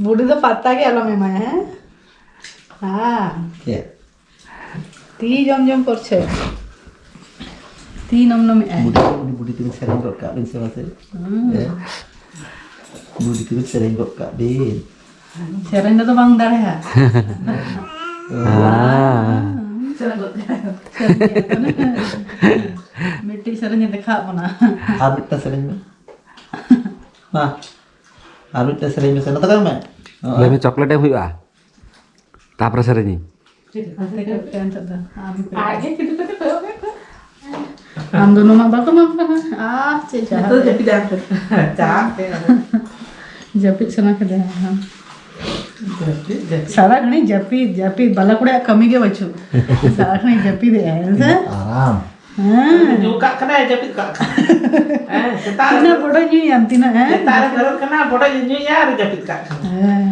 ᱵᱩᱰᱷᱤ ᱫᱚ ᱯᱟᱛᱛᱟ ᱜᱮ ᱟᱞᱚᱢ ᱮᱢᱟᱭᱟ, ᱦᱮᱸ? ᱦᱮᱸ᱾ ᱪᱮᱫ? ᱛᱤ ᱡᱚᱢ ᱡᱚᱢ ᱠᱚᱨᱪᱷᱮ᱾ ᱛᱤ ᱱᱚᱢ ᱱᱚᱢᱮᱜᱼᱟᱭ᱾ ᱵᱩᱰᱷᱤ, ᱩᱱᱤ ᱵᱩᱰᱷᱤ ᱛᱟᱹᱠᱤᱱ ᱥᱮᱨᱮᱧ ᱜᱚᱫ ᱠᱟᱜ ᱵᱤᱱ ᱥᱮ ᱢᱟᱥᱮ᱾ ᱦᱩᱸ᱾ ᱦᱮᱸ? ᱵᱩᱰᱷᱤ ᱛᱟᱹᱠᱤᱱ ᱥᱮᱨᱮᱧ ᱜᱚᱫ ᱠᱟᱜ ᱵᱤᱱ᱾ ᱥᱮᱨᱮᱧ ᱨᱮᱫᱚ ᱵᱟᱝ ᱫᱟᱲᱮᱭᱟᱜᱼᱟ᱾ ᱦᱮᱸ᱾ ᱢᱤᱫᱴᱤᱡ ᱥᱮᱨᱮᱧ ᱮ ᱫᱮᱠᱷᱟᱣᱟᱫ ᱵᱚᱱᱟ᱾ ᱟᱨ ᱢᱤᱫᱴᱟᱝ ᱥᱮᱨᱮᱧ ᱢᱮ᱾ ᱢᱟ, ᱟᱨ ᱢᱤᱫᱴᱟᱝ ᱥᱮᱨᱮᱧ ᱢᱮᱥᱮ, ᱱᱚᱛᱮ ᱠᱚᱭᱚᱜ ᱢᱮ᱾ ᱞᱟᱹᱭ ᱢᱮ, ᱪᱚᱠᱞᱮᱴ ᱮᱢ ᱦᱩᱭᱩᱜᱼᱟ, ᱛᱟᱨᱯᱚᱨᱮ ᱥᱮᱨᱮᱧᱤᱧ᱾ ᱟᱡ ᱜᱮ ᱪᱤᱞᱤ ᱠᱚᱛᱮ ᱠᱚᱭᱚᱜ ᱠᱟᱜ ᱠᱚᱣᱟ᱾ ᱟᱢ ᱫᱚ ᱱᱚᱣᱟ ᱵᱟᱠᱚ ᱮᱢᱟᱢ ᱠᱟᱱᱟ᱾ ᱟᱨ ᱪᱮᱫ ᱪᱟᱦᱟᱣ ᱱᱤᱛᱚᱜ ᱠᱮᱫᱟ? ᱡᱟᱹᱯᱤᱫ ᱟᱢ ᱠᱟᱱᱟ᱾ ᱪᱟᱦᱟᱣ ᱠᱮᱫᱟ᱾ ᱡᱟᱹᱯᱤᱫ ᱥᱟᱱᱟ ᱠᱮᱫᱟ᱾ ᱡᱟᱹᱯᱤᱫ, ᱡᱟᱹᱯᱤᱫ᱾ ᱥᱟᱨᱟ ᱜᱷᱟᱹᱲᱤᱡ ᱡᱟᱹᱯᱤᱫ, ᱡᱟᱹᱯᱤᱫ᱾ ᱵᱟᱞᱟ ᱠᱩᱲᱤᱭᱟᱜ ᱠᱟᱹᱢᱤ ᱜᱮ ᱵᱟᱹᱪᱩᱜ᱾ ᱥᱟᱨᱟ ᱜᱷᱟᱹᱲᱤᱡ ᱡᱟᱹᱯᱤᱫ ᱮᱫᱟᱭ, ᱦᱮᱸ ᱥᱮ? ᱟᱨᱟᱢ᱾ ᱦᱮᱸ᱾ ᱧᱩ ᱠᱟᱜ ᱠᱟᱱᱟᱭ, ᱡᱟᱹᱯᱤᱫ ᱠᱟᱜ ᱠᱟᱱᱟᱭ᱾ ᱦᱮᱸ, ᱥᱮᱛᱟᱜ ᱨᱮ ᱛᱤᱱᱟᱹᱜ ᱵᱚᱰᱚ ᱧᱩᱭᱟᱢ, ᱛᱤᱱᱟᱹᱜ, ᱦᱮᱸ? ᱥᱮᱛᱟᱜ ᱨᱮ ᱵᱮᱨᱮᱫ ᱠᱟᱱᱟ, ᱵᱚᱰᱚ ᱧᱩᱭᱟ ᱟᱨ ᱡᱟᱹᱯᱤᱫ ᱠᱟᱜ ᱠᱟᱱᱟ᱾ ᱦᱮᱸ᱾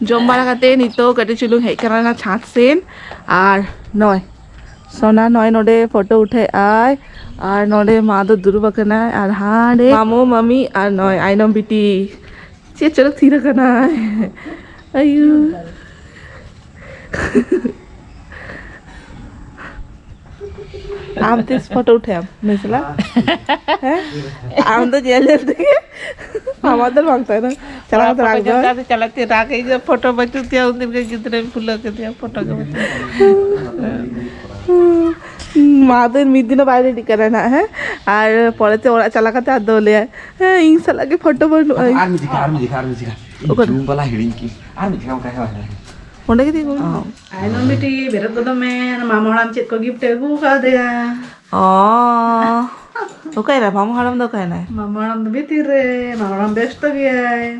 ᱡᱚᱢ ᱵᱟᱲᱟ ᱠᱟᱛᱮ ᱱᱤᱛᱚᱜ ᱠᱟᱹᱴᱤᱡ ᱪᱩᱞᱩᱝ ᱦᱮᱡ ᱠᱟᱱᱟ ᱪᱷᱟᱸᱫᱽ ᱥᱮᱱ᱾ ᱟᱨ ᱱᱚᱜᱼᱚᱭ ᱥᱳᱱᱟ ᱱᱚᱜᱼᱚᱭ ᱱᱚᱰᱮ ᱯᱷᱳᱴᱳ ᱩᱴᱷᱟᱹᱣᱮᱫ ᱟᱭ, ᱟᱨ ᱱᱚᱰᱮ ᱢᱟ ᱫᱚ ᱫᱩᱲᱩᱵ ᱟᱠᱟᱱᱟᱭ, ᱟᱨ ᱦᱟᱸᱰᱮ ᱢᱟᱢᱩ ᱢᱟᱢᱤ ᱟᱨ ᱱᱚᱜᱼᱚᱭ ᱟᱭᱱᱚᱢ ᱵᱤᱴᱤ ᱪᱮᱫ ᱪᱚᱨᱚᱠ ᱛᱷᱤᱨ ᱟᱠᱟᱱᱟᱭ᱾ ᱟᱭᱩ᱾ ᱟᱢ ᱛᱤᱥ ᱯᱷᱳᱴᱳ ᱩᱴᱷᱟᱹᱣᱟᱢ ᱱᱩᱭ ᱥᱟᱞᱟᱜ? ᱦᱮᱸ? ᱟᱢ ᱫᱚ ᱧᱮᱞ ᱧᱮᱞ ᱛᱮᱜᱮ ᱟᱢᱟᱜ ᱫᱚ ᱵᱟᱝ ᱛᱟᱦᱮᱱᱟ᱾ ᱪᱟᱞᱟᱣ ᱠᱟᱛᱮ ᱨᱟᱜ ᱜᱚᱫ᱾ ᱪᱟᱞᱟᱜ ᱛᱮ ᱨᱟᱜ ᱮᱫ ᱡᱮ ᱯᱷᱳᱴᱳ ᱵᱟᱹᱪᱩᱜ ᱛᱟᱭᱟ, ᱩᱱᱫᱤᱱ ᱜᱮ ᱜᱤᱫᱽᱨᱟᱹᱧ ᱯᱷᱩᱞᱟᱹᱣ ᱠᱮᱫᱮᱭᱟ, ᱯᱷᱳᱴᱳ ᱜᱮ ᱵᱟᱹᱪᱩᱜ᱾ ᱢᱟ ᱫᱚ ᱢᱤᱫ ᱫᱤᱱ ᱦᱚᱸ ᱵᱟᱭ ᱨᱮᱰᱤ ᱠᱟᱱᱟ ᱱᱟᱜ, ᱦᱮᱸ? ᱟᱨ ᱯᱚᱨᱮᱛᱮ ᱚᱲᱟᱜ ᱪᱟᱞᱟᱣ ᱠᱟᱛᱮ ᱟᱫᱚ ᱞᱟᱹᱭᱟᱭ, "ᱦᱮᱸ, ᱤᱧ ᱥᱟᱞᱟᱜ ᱜᱮ ᱯᱷᱳᱴᱳ ᱵᱟᱹᱱᱩᱜᱼᱟ᱾" ᱟᱨ ᱢᱤᱫ ᱡᱚᱠᱷᱟ, ᱟᱨ ᱢᱤᱫ ᱡᱚᱠᱷᱟ, ᱟᱨ ᱢᱤᱫ ᱡᱚᱠᱷᱟ᱾ ᱤᱧ ᱚᱠᱟᱨᱮ? ᱧᱩᱛᱩᱢ ᱵᱟᱞᱟ ᱦᱤᱲᱤᱧ ᱠᱤ᱾ ᱟᱨ ᱢᱤᱫ ᱡᱚᱠᱷᱟ ᱚᱱᱠᱟ ᱦᱮᱣᱟ ᱦᱮᱣᱟ᱾ ᱚᱸᱰᱮ ᱜᱮ ᱛᱤᱸᱜᱩ ᱢᱮ᱾ ᱟᱭᱱᱚᱢ ᱵᱤᱴᱤ, ᱵᱮᱨᱮᱫ ᱜᱚᱫᱚᱜ ᱢᱮ, ᱢᱟᱢᱟ ᱦᱟᱲᱟᱢ ᱪᱮᱫ ᱠᱚ ᱜᱤᱯᱷᱴ ᱮ ᱟᱹᱜᱩ ᱠᱟᱣᱫᱮᱭᱟ᱾ ᱚ᱾ ᱚᱠᱟᱭᱮᱱᱟᱭ ᱢᱟᱢᱩ ᱦᱟᱲᱟᱢ ᱫᱚ, ᱚᱠᱟᱭᱮᱱᱟᱭ? ᱢᱟᱢᱟ ᱦᱟᱲᱟᱢ ᱫᱚ ᱵᱷᱤᱛᱤᱨ ᱨᱮ, ᱢᱟᱢᱟ ᱦᱟᱲᱟᱢ ᱵᱮᱥᱛᱚ ᱜᱮᱭᱟᱭ᱾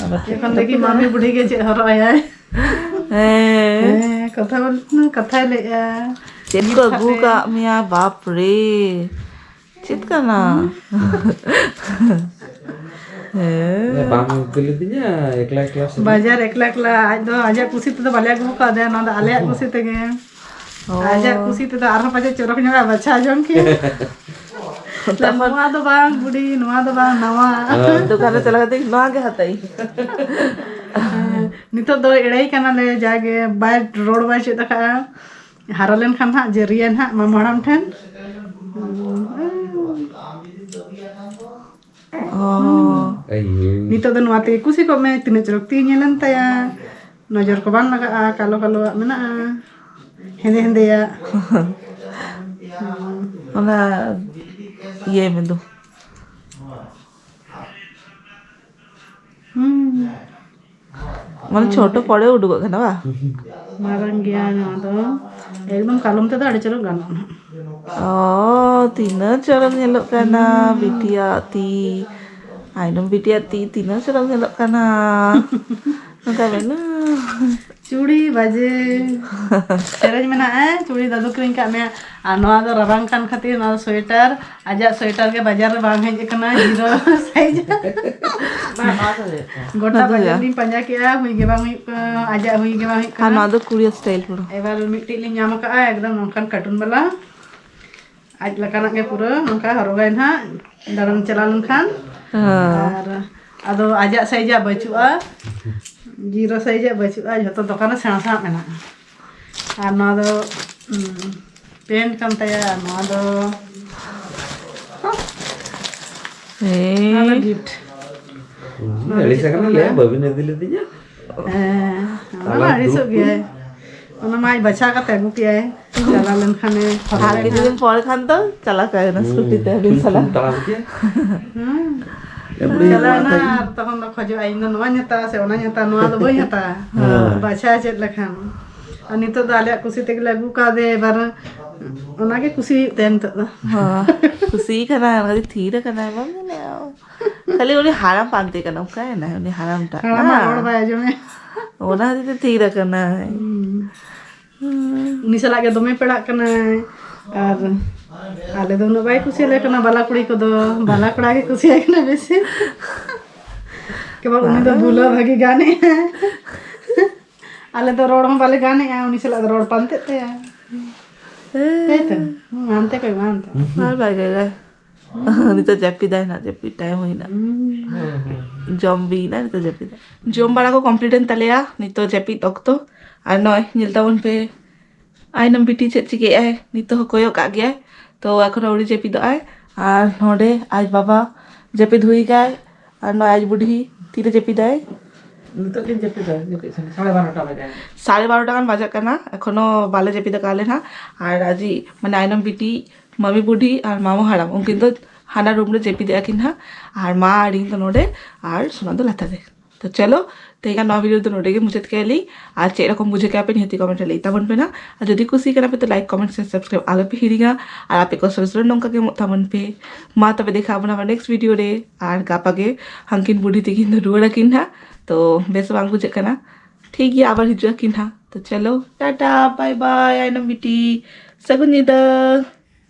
ᱟᱫᱚ ᱪᱮᱫ ᱮᱠᱷᱚᱱ ᱠᱚ ᱫᱮᱠᱷᱤ ᱠᱟᱹᱢᱤ ᱢᱟᱢᱤ ᱠᱟᱱᱟ? ᱵᱩᱰᱷᱤ ᱜᱮ ᱪᱮᱫ ᱦᱚᱨᱚᱜ ᱟᱭᱟᱭ᱾ ᱦᱮᱸ᱾ ᱦᱮᱸ, ᱠᱟᱛᱷᱟ ᱵᱚᱞ-, ᱠᱟᱛᱷᱟᱭ ᱞᱟᱹᱭᱮᱜᱼᱟ᱾ ᱪᱮᱫ ᱠᱚ ᱜᱤᱯᱷᱴ ᱟᱹᱜᱩ ᱦᱟᱛᱟᱣ ᱠᱟᱜ ᱢᱮᱭᱟ, ᱵᱟᱯ ᱨᱮ? ᱪᱮᱫ ᱠᱟᱱᱟ? ᱦᱮᱸ᱾ ᱵᱟᱝ ᱟᱹᱜᱩ ᱞᱤᱫᱤᱧᱟ, ᱮᱠᱞᱟ ᱮᱠᱞᱟ ᱥᱮᱫ᱾ ᱵᱟᱡᱟᱨ ᱮᱠᱞᱟ ᱮᱠᱞᱟ, ᱟᱡ ᱫᱚ ᱟᱡᱟᱜ ᱠᱩᱥᱤ ᱛᱮᱫᱚ ᱵᱟᱞᱮ ᱟᱹᱜᱩ ᱠᱟᱣᱫᱮᱭᱟ, ᱱᱚᱣᱟ ᱫᱚ ᱟᱞᱮᱭᱟᱜ ᱠᱩᱥᱤ ᱛᱮᱜᱮ᱾ ᱚ᱾ ᱟᱡᱟᱜ ᱠᱩᱥᱤ ᱛᱮᱫᱚ ᱟᱨᱦᱚᱸ ᱯᱟᱪᱮᱫ ᱪᱚᱨᱚᱠ ᱧᱚᱜᱟᱜ ᱵᱟᱪᱷᱟᱣ ᱡᱚᱝ ᱠᱮᱭᱟ᱾ ᱛᱚᱠᱷᱚᱱ ᱱᱚᱣᱟ ᱫᱚ ᱵᱟᱝ ᱵᱩᱰᱤ, ᱱᱚᱣᱟ ᱫᱚ ᱵᱟᱝ ᱱᱟᱣᱟ᱾ ᱦᱮᱸ᱾ ᱫᱚᱠᱟᱱ ᱨᱮ ᱪᱟᱞᱟᱣ ᱠᱟᱛᱮ ᱱᱚᱣᱟ ᱜᱮ ᱦᱟᱛᱟᱣ ᱤᱧ᱾ ᱦᱮᱸ, ᱱᱤᱛᱚᱜ ᱫᱚ ᱮᱲᱮᱭ ᱠᱟᱱᱟᱞᱮ, ᱡᱟᱜᱮ ᱵᱟᱭ ᱨᱚᱲ ᱵᱟᱭ ᱪᱮᱫ ᱟᱠᱟᱫᱼᱟ᱾ ᱦᱟᱨᱟ ᱞᱮᱱᱠᱷᱟᱱ ᱦᱟᱸᱜ ᱡᱟᱹᱨᱤᱭᱟ ᱱᱟᱦᱟᱜ ᱢᱟᱢᱟ ᱦᱟᱲᱟᱢ ᱴᱷᱮᱱ᱾ ᱚ᱾ ᱱᱤᱛᱚᱜ ᱫᱚ ᱱᱚᱣᱟ ᱛᱮᱜᱮ ᱠᱩᱥᱤ ᱠᱚᱜ ᱢᱮ, ᱛᱤᱱᱟᱹᱜ ᱪᱚᱨᱚᱠ ᱛᱤ ᱧᱮᱞᱮᱱ ᱛᱟᱭᱟ᱾ ᱱᱚᱡᱚᱨ ᱠᱚ ᱵᱟᱝ ᱞᱟᱜᱟᱜᱼᱟ, ᱠᱟᱞᱳ ᱠᱟᱞᱳᱣᱟᱜ ᱢᱮᱱᱟᱜᱼᱟ, ᱦᱮᱸᱫᱮ ᱦᱮᱸᱫᱮᱭᱟᱜ᱾ ᱚᱱᱟ ᱤᱭᱟᱹᱭ ᱢᱮ ᱫᱩ᱾ ᱦᱩᱸ᱾ ᱢᱟᱱᱮ ᱪᱷᱳᱴᱳ ᱯᱚᱨᱮ ᱩᱰᱩᱠᱚᱜ ᱠᱟᱱᱟ ᱵᱟ? ᱢᱟᱨᱟᱝ ᱜᱮᱭᱟ ᱱᱚᱣᱟ ᱫᱚ᱾ ᱮᱠᱫᱚᱢ ᱠᱟᱞᱚᱢ ᱛᱮᱫᱚ ᱟᱹᱰᱤ ᱪᱚᱨᱚᱠ ᱜᱟᱱᱚᱜᱼᱟ ᱱᱟᱦᱟᱜ᱾ ᱚ, ᱛᱤᱱᱟᱹᱜ ᱪᱚᱨᱚᱠ ᱧᱮᱞᱚᱜ ᱠᱟᱱᱟ ᱦᱩᱸ᱾ ᱵᱤᱴᱤᱭᱟᱜ ᱛᱤ᱾ ᱟᱭᱱᱚᱢ ᱵᱤᱴᱤᱭᱟᱜ ᱛᱤ ᱛᱤᱱᱟᱹᱜ ᱪᱚᱨᱚᱠ ᱧᱮᱞᱚᱜ ᱠᱟᱱᱟ᱾ ᱱᱚᱝᱠᱟ ᱢᱮᱱᱟ᱾ ᱪᱩᱲᱤ ᱵᱟᱡᱮ᱾ ᱥᱮᱨᱮᱧ ᱢᱮᱱᱟᱜᱼᱟ, ᱪᱩᱲᱤ ᱫᱟᱫᱩ ᱠᱤᱨᱤᱧ ᱠᱟᱜ ᱢᱮᱭᱟ᱾ ᱟᱨ ᱱᱚᱣᱟ ᱫᱚ ᱨᱟᱵᱟᱝ ᱠᱟᱱ ᱠᱷᱟᱹᱛᱤᱨ ᱱᱚᱣᱟ ᱫᱚ ᱥᱳᱭᱮᱴᱟᱨ᱾ ᱟᱡᱟᱜ ᱥᱳᱭᱮᱴᱟᱨ ᱜᱮ ᱵᱟᱡᱟᱨ ᱨᱮ ᱵᱟᱝ ᱦᱮᱡ ᱟᱠᱟᱱᱟ, ᱡᱤᱨᱳ ᱥᱟᱭᱤᱡ᱾ ᱵᱟᱝ, ᱵᱟᱝ ᱦᱩᱭᱩᱜ ᱠᱟᱱᱟ᱾ ᱜᱚᱴᱟ ᱵᱟᱡᱟᱨ ᱞᱤᱧ ᱯᱟᱸᱡᱟ ᱠᱮᱜᱼᱟ, ᱦᱩᱭ ᱜᱮ ᱵᱟᱝ ᱦᱩᱭᱩᱜ ᱠᱟᱱᱟ, ᱟᱡᱟᱜ ᱦᱩᱭ ᱜᱮ ᱵᱟᱝ ᱦᱩᱭᱩᱜ ᱠᱟᱱᱟ᱾ ᱟᱨ ᱱᱚᱣᱟ ᱫᱚ ᱠᱩᱲᱤᱭᱟᱹ ᱥᱴᱟᱭᱤᱞ ᱯᱩᱨᱟᱹ᱾ ᱮᱵᱟᱨ ᱢᱤᱫᱴᱤᱡ ᱞᱤᱧ ᱧᱟᱢ ᱟᱠᱟᱫᱼᱟ, ᱮᱠᱫᱚᱢ ᱱᱚᱝᱠᱟᱱ ᱠᱟᱨᱴᱩᱱ ᱵᱟᱞᱟ᱾ ᱟᱡ ᱞᱮᱠᱟᱱᱟᱜ ᱜᱮ ᱯᱩᱨᱟᱹ ᱱᱚᱝᱠᱟ ᱦᱚᱨᱚᱜᱟᱭ ᱱᱟᱦᱟᱜ, ᱫᱟᱬᱟᱱ ᱪᱟᱞᱟᱣ ᱞᱮᱱᱠᱷᱟᱱ᱾ ᱦᱮᱸ᱾ ᱟᱨ ᱟᱫᱚ ᱟᱡᱟᱜ ᱥᱟᱭᱤᱡᱟᱜ ᱵᱟᱹᱪᱩᱜᱼᱟ, ᱡᱤᱨᱳ ᱥᱟᱭᱤᱡᱟᱜ ᱵᱟᱹᱪᱩᱜᱼᱟ, ᱡᱷᱚᱛᱚ ᱫᱚᱠᱟᱱ ᱨᱮ ᱥᱮᱬᱟ ᱥᱮᱬᱟ ᱢᱮᱱᱟᱜᱼᱟ᱾ ᱟᱨ ᱱᱚᱣᱟ ᱫᱚ, ᱩᱸ, ᱯᱮᱱᱴ ᱠᱟᱱ ᱛᱟᱭᱟ, ᱟᱨ ᱱᱚᱣᱟ ᱫᱚ, ᱱᱚᱣᱟ ᱫᱚ ᱦᱮᱸ᱾ ᱜᱤᱯᱷᱴ᱾ ᱦᱩᱸ, ᱱᱚᱣᱟ ᱫᱚ ᱟᱹᱲᱤᱥ ᱪᱮᱫ ᱠᱚ ᱟᱠᱟᱱᱟ, ᱞᱟᱹᱭᱟ, ᱢᱮᱱᱟ? ᱵᱟᱹᱵᱤᱱ ᱤᱫᱤ ᱞᱤᱫᱤᱧᱟ? ᱦᱮᱸ, ᱚᱱᱟ ᱢᱟ ᱛᱟᱦᱞᱮ ᱟᱹᱲᱤᱥᱚᱜ ᱫᱩᱲᱩᱵ ᱜᱮᱭᱟᱭ᱾ ᱚᱱᱟ ᱢᱟ ᱟᱡ ᱵᱟᱪᱷᱟᱣ ᱠᱟᱛᱮ ᱟᱹᱜᱩ ᱠᱮᱜᱼᱟᱭ᱾ ᱪᱟᱞᱟᱣ ᱞᱮᱱᱠᱷᱟᱱᱮ ᱦᱚᱨᱚᱜ ᱟᱨ ᱟᱭ ᱠᱤᱪᱷᱩ ᱫᱤᱱ ᱱᱟᱦᱟᱜ᱾ ᱯᱚᱨ ᱠᱷᱟᱱ ᱫᱚ ᱪᱟᱞᱟᱣ ᱠᱟᱭ ᱱᱟ ᱦᱩᱸ, ᱥᱠᱩᱴᱤ ᱛᱮ ᱟᱹᱵᱤᱱ ᱴᱷᱤᱠ ᱥᱟᱞᱟᱜ᱾ ᱛᱟᱲᱟᱢ ᱠᱮᱫ᱾ ᱦᱩᱸ᱾ ᱮ, ᱵᱩᱰᱷᱤ ᱪᱟᱞᱟᱣ ᱢᱟ ᱮᱱᱟ ᱛᱟᱭ᱾ ᱟᱨ ᱛᱚᱠᱷᱚᱱ ᱫᱚ ᱠᱷᱚᱡᱚᱜᱼᱟ, "ᱤᱧ ᱫᱚ ᱱᱚᱣᱟᱧ ᱦᱟᱛᱟᱣᱟ ᱥᱮ ᱚᱱᱟᱧ ᱦᱟᱛᱟᱣᱟ, ᱱᱚᱣᱟ ᱫᱚ ᱵᱟᱹᱧ ᱦᱟᱛᱟᱣᱟ᱾" ᱦᱮᱸ᱾ ᱵᱟᱪᱷᱟᱣ ᱪᱮᱫ ᱞᱮᱠᱷᱟᱱ᱾ ᱟᱨ ᱱᱤᱛᱚᱜ ᱫᱚ ᱟᱞᱮᱭᱟᱜ ᱠᱩᱥᱤ ᱛᱮᱜᱮ ᱞᱮ ᱟᱹᱜᱩ ᱠᱟᱣᱫᱮ, ᱮᱵᱟᱨ ᱚᱱᱟᱜᱮ ᱠᱩᱥᱤ ᱦᱩᱭᱩᱜ ᱛᱟᱭᱟ ᱱᱤᱛᱚᱜ ᱫᱚ᱾ ᱦᱚᱸ, ᱠᱩᱥᱤ ᱠᱟᱱᱟ, ᱚᱱᱟ ᱠᱷᱟᱹᱛᱤᱨ ᱛᱷᱤᱨ ᱟᱠᱟᱱᱟ, ᱵᱟᱢ ᱧᱮᱞᱮᱜᱼᱟ? ᱠᱷᱟᱹᱞᱤ ᱩᱱᱤ ᱦᱟᱲᱟᱢ ᱯᱟᱱᱛᱮ ᱠᱟᱱᱟ, ᱚᱠᱟᱭᱮᱱᱟᱭ ᱩᱱᱤ ᱦᱟᱲᱟᱢᱴᱟᱜ? ᱦᱟᱲᱟᱢᱟᱜ ᱨᱚᱲ ᱵᱟᱭ ᱟᱸᱡᱚᱢᱮᱫ᱾ ᱚᱱᱟ ᱠᱷᱟᱹᱛᱤᱨ ᱛᱮ ᱛᱷᱤᱨ ᱟᱠᱟᱱᱟᱭ᱾ ᱦᱩᱸ᱾ ᱩᱱᱤ ᱥᱟᱞᱟᱜ ᱜᱮ ᱫᱚᱢᱮ ᱯᱮᱲᱟᱜ ᱠᱟᱱᱟᱭ᱾ ᱟᱨ ᱟᱞᱮ ᱫᱚ ᱩᱱᱟᱹᱜ ᱵᱟᱭ ᱠᱩᱥᱤᱭᱟᱞᱮ ᱠᱟᱱᱟ, ᱵᱟᱞᱟ ᱠᱩᱲᱤ ᱠᱚᱫᱚ᱾ ᱵᱟᱞᱟ ᱠᱚᱲᱟ ᱜᱮ ᱠᱩᱥᱤᱭᱟᱭ ᱠᱟᱱᱟ ᱵᱮᱥᱤ᱾ ᱠᱮᱵᱚᱞ ᱩᱱᱤ ᱫᱚ ᱵᱷᱩᱞᱟᱹ ᱵᱷᱟᱹᱜᱤ ᱜᱟᱱᱮᱜᱼᱟᱭ᱾ ᱟᱞᱮ ᱫᱚ ᱨᱚᱲ ᱦᱚᱸ ᱵᱟᱞᱮ ᱜᱟᱱᱮᱜᱼᱟ, ᱩᱱᱤ ᱥᱟᱞᱟᱜ ᱫᱚ ᱨᱚᱲ ᱯᱟᱱᱛᱮᱜ ᱛᱟᱭᱟ᱾ ᱦᱮᱸ᱾ ᱛᱟᱭᱛᱚ? ᱦᱩᱸ, ᱦᱟᱱᱛᱮ ᱠᱚᱭ ᱢᱮ, ᱦᱟᱱᱛᱮ᱾ ᱟᱨ ᱵᱟᱭ ᱜᱟᱭ ᱜᱟᱭ᱾ ᱱᱤᱛᱚᱜ ᱡᱟᱹᱯᱤᱫᱟᱭ ᱱᱟᱜ, ᱡᱟᱹᱯᱤᱫ time ᱦᱩᱭᱱᱟ᱾ ᱦᱩᱸ᱾ ᱡᱚᱢ ᱵᱤᱭᱮᱱᱟ, ᱱᱤᱛᱚᱜ ᱡᱟᱹᱯᱤᱫᱟᱭ᱾ ᱡᱚᱢ ᱵᱟᱲᱟ ᱠᱚ complete ᱮᱱ ᱛᱟᱞᱮᱭᱟ, ᱱᱤᱛᱚᱜ ᱡᱟᱹᱯᱤᱫ ᱚᱠᱛᱚ᱾ ᱟᱨ ᱱᱚᱜᱼᱚᱭ ᱧᱮᱞ ᱛᱟᱵᱚᱱ ᱯᱮ, ᱟᱭᱱᱚᱢ ᱵᱤᱴᱤ ᱪᱮᱫ ᱪᱤᱠᱟᱹᱭᱮᱫᱼᱟᱭ? ᱱᱤᱛᱚᱜ ᱦᱚᱸ ᱠᱚᱭᱚᱜ ᱠᱟᱜ ᱜᱮᱭᱟᱭ, ᱛᱚ ᱮᱠᱷᱚᱱ ᱟᱹᱣᱨᱤ ᱡᱟᱹᱯᱤᱫᱚᱜ ᱟᱭ᱾ ᱟᱨ ᱱᱚᱰᱮ ᱟᱡ ᱵᱟᱵᱟ ᱡᱟᱹᱯᱤᱫ ᱦᱩᱭ ᱠᱟᱭ, ᱟᱨ ᱱᱚᱜᱼᱚᱭ ᱟᱡ ᱵᱩᱰᱷᱤ ᱛᱤᱨᱮ ᱡᱟᱹᱯᱤᱫᱟᱭ? ᱱᱤᱛᱚᱜ ᱜᱮ ᱡᱟᱹᱯᱤᱫᱟᱭ, ᱡᱟᱹᱯᱤᱫ ᱥᱟᱲᱮ ᱵᱟᱨᱚᱴᱟ ᱵᱟᱡᱟᱭ᱾ ᱥᱟᱲᱮ ᱵᱟᱨᱚᱴᱟ ᱜᱟᱱ ᱵᱟᱡᱟᱜ ᱠᱟᱱᱟ, ᱮᱠᱷᱚᱱᱳ ᱵᱟᱞᱮ ᱡᱟᱹᱯᱤᱫ ᱟᱠᱟᱫ ᱞᱮ ᱱᱟᱦᱟᱜ᱾ ᱟᱨ ᱟᱡᱤᱡ ᱢᱟᱱᱮ ᱟᱭᱱᱚᱢ ᱵᱤᱴᱤ, ᱢᱟᱢᱤ ᱵᱩᱰᱷᱤ ᱟᱨ ᱢᱟᱢᱟ ᱦᱟᱲᱟᱢ, ᱩᱱᱠᱤᱱ ᱫᱚ ᱦᱟᱱᱟ room ᱨᱮ ᱡᱟᱹᱯᱤᱫᱮᱜᱼᱟ ᱠᱤᱱ ᱱᱟᱦᱟᱜ, ᱟᱨ ᱢᱟ ᱟᱨ ᱤᱧ ᱫᱚ ᱱᱚᱰᱮ, ᱟᱨ ᱥᱳᱱᱟ ᱫᱚ ᱞᱟᱛᱟᱨ ᱨᱮ᱾ ᱛᱚ ᱪᱚᱞᱚ, ᱛᱮᱦᱮᱧᱟᱜ ᱱᱚᱣᱟ video ᱫᱚ ᱱᱚᱰᱮ ᱜᱮ ᱢᱩᱪᱟᱹᱫ ᱠᱮᱫᱼᱟ ᱞᱤᱧ᱾ ᱟᱨ ᱪᱮᱫ ᱨᱚᱠᱚᱢ ᱵᱩᱡᱷᱟᱹᱣ ᱠᱮᱫᱼᱟ ᱯᱮ, ᱱᱤᱦᱟᱹᱛ ᱜᱮ comment ᱨᱮ ᱞᱟᱹᱭ ᱛᱟᱵᱚᱱ ᱯᱮ ᱱᱟᱜ᱾ ᱟᱨ ᱡᱩᱫᱤ ᱠᱩᱥᱤ ᱠᱟᱱᱟ ᱯᱮ, ᱛᱚ like, comment, share, subscribe ᱟᱞᱚ ᱯᱮ ᱦᱤᱲᱤᱧᱟ᱾ ᱟᱨ ᱟᱯᱮ ᱠᱚ ᱥᱚᱨᱮᱥ ᱥᱚᱨᱮᱥ ᱱᱚᱝᱠᱟ ᱜᱮ ᱮᱢᱚᱜ ᱛᱟᱵᱚᱱ ᱯᱮ᱾ ᱢᱟ ᱛᱚᱵᱮ ᱫᱮᱠᱷᱟ ᱟᱵᱚᱱᱟ ᱟᱵᱟᱨ next video ᱨᱮ᱾ ᱟᱨ ᱜᱟᱯᱟ ᱜᱮ ᱦᱟᱝᱠᱤᱱ ᱵᱩᱰᱷᱤ ᱛᱤᱠᱤᱱ ᱫᱚ ᱨᱩᱣᱟᱹᱲ ᱟᱹᱠᱤᱱ ᱱᱟᱜ, ᱛᱚ ᱵᱮᱥ ᱵᱟᱝ ᱵᱩᱡᱷᱟᱹᱜ ᱠᱟᱱᱟ᱾ ᱴᱷᱤᱠ ᱜᱮᱭᱟ, ᱟᱵᱟᱨ ᱦᱤᱡᱩᱜ ᱟᱹᱠᱤᱱ ᱱᱟᱜ᱾ ᱛᱚ ᱪᱚᱞᱚ, ᱴᱟᱴᱟ, bye bye, ᱟᱭᱱᱚᱢ ᱵᱤᱴᱤ, ᱥᱟᱹᱜᱩᱱ ᱧᱤᱫᱟᱹ᱾